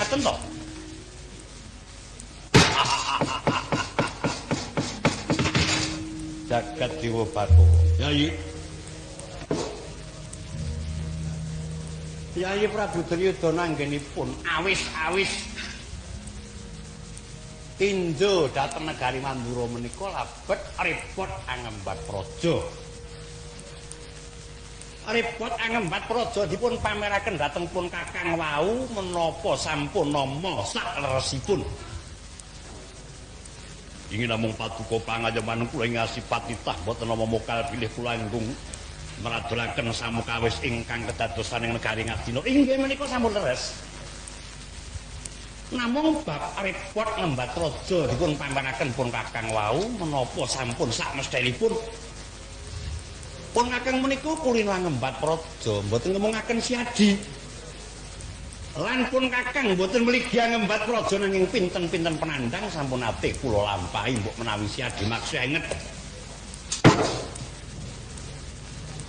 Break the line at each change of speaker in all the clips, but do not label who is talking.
ngaten to? Jagat Dewa Bathara. Yayi. Yayi Prabu Duryudana anggenipun awis-awis tinjo dhateng negari Mandura menika labet repot angembat praja. Repot angembat praja dipun pameraken dhateng pun Kakang wau menapa sampun nama sakleresipun. Ingin namung paduka pangayoman kula ing asipat titah boten nama mokal bilih kula anggung meradolaken samukawis ingkang kedadosan ing negari Ngastina. Inggih menika sampun leres. Namung bab repot ngembat raja dipun pameraken pun Kakang wau menapa sampun sakmesthenipun. Pun Kakang menika kulino ngembat praja mboten ngemungaken siadi. Lan pun Kakang mboten mligi ngembat praja nanging pinten-pinten penandang sampun nate kula lampahi mbok menawi siadi maksud enget.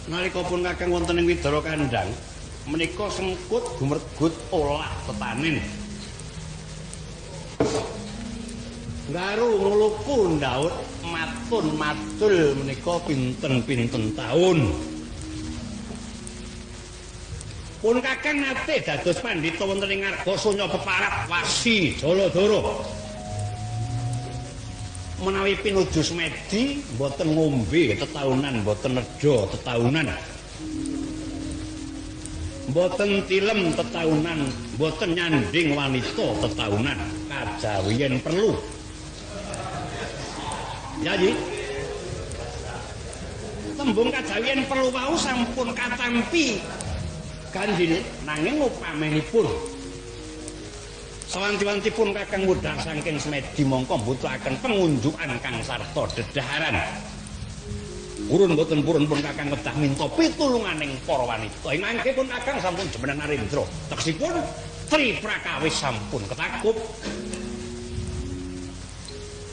Nalika pun Kakang wonten ing Widara Kandhang menika sengkut gumergut olah tetanen. Ngaru ngluku ndaut matun macul menika pinten-pinten taun. Pun Kakang nate dados pandhita wonten ing ngarga sonya peparap wasi Jaladara. Menawi pinuju semedi mboten ngombe tetaunan, mboten nedha tetaunan. Mboten tilem tetaunan, mboten nyanding wanita tetaunan, kajawiyen perlu. Yayi. Tembung kajawiyen perlu wau sampun katampi ganjil nanging upamenipun sawanti-wantipun Kakang mudhar saking semedi mongko mbutuhaken pengunjukan kang sarta dedaharan. Purun mboten purun pun Kakang kedah minta pitulunganing para wanita. Ing mangke pun Kakang sampun jemenan narendra. Tegesipun tri prakawis sampun ketakup.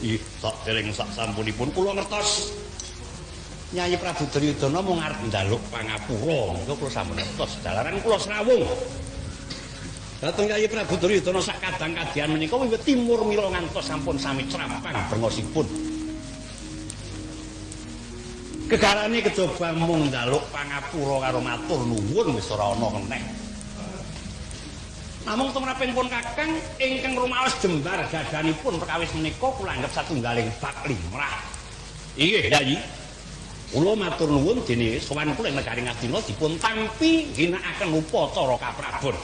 Ih, sak dereng sak sampunipun kula ngertos. Nyai Prabu Duryudana mung arep njaluk pangapura, monggo kula sampun ngertos jalaran kula srawung. Dhateng Nyai Prabu Duryudana sak kadang kadian menika wiwit timur mila ngantos sampun sami crampang brengosipun. Gegarane kejaba mung njaluk pangapura karo matur nuwun wis ora ana keneh. Namung tumraping pun Kakang ingkang rumaos jembar gadanipun perkawis menika kula anggap satunggaling bak limrah. Inggih, Yayi. Kula matur nuwun dene sowan kula ing negari Ngastina dipun tampi ginakaken upacara kaprabon.